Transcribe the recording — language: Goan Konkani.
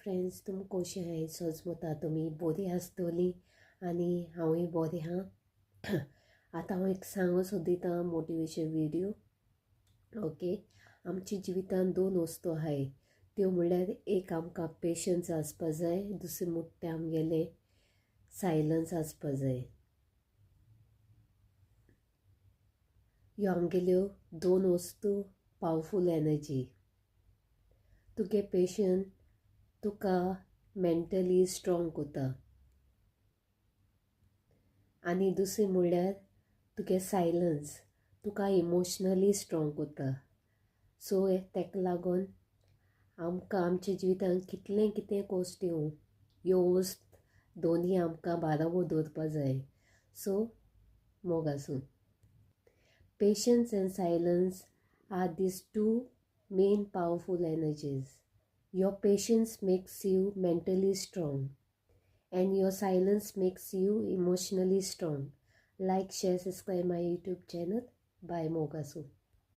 फ्रेंड्स, तुमी कशी आहाय? सजमता तुमी बरी आसतली आनी हांवूय बरें आहा. आतां हांव एक सांगू सोदिता मोटिवेशन व्हिडियो. ओके, आमच्या जिवितांत दोन वस्तू आहाय, त्यो म्हणल्यार एक आमकां पेशन्स आसपा जाय, दुसरें म्हणटा आमगेलें सायलन्स आसपा जाय. ह्यो आमगेल्यो दोन वस्तू पावरफूल एनर्जी. तुगे पेशन्स तुका मेंटली स्ट्रोंग करता आनी दुसरें म्हणल्यार तुगे सायलन्स तुका इमोशनली स्ट्रोंग करता. सो ताका लागून आमकां आमच्या जिवितांत कितलें कितें कश्ट येवं, ह्यो वस्त दोनूय आमकां बाराबोर दवरपा जाय. सो मोग आसूं. Patience and silence are these two main powerful energies. Your patience makes you mentally strong and your silence makes you emotionally strong. Like, share, subscribe my YouTube channel. Bye. Mogasu.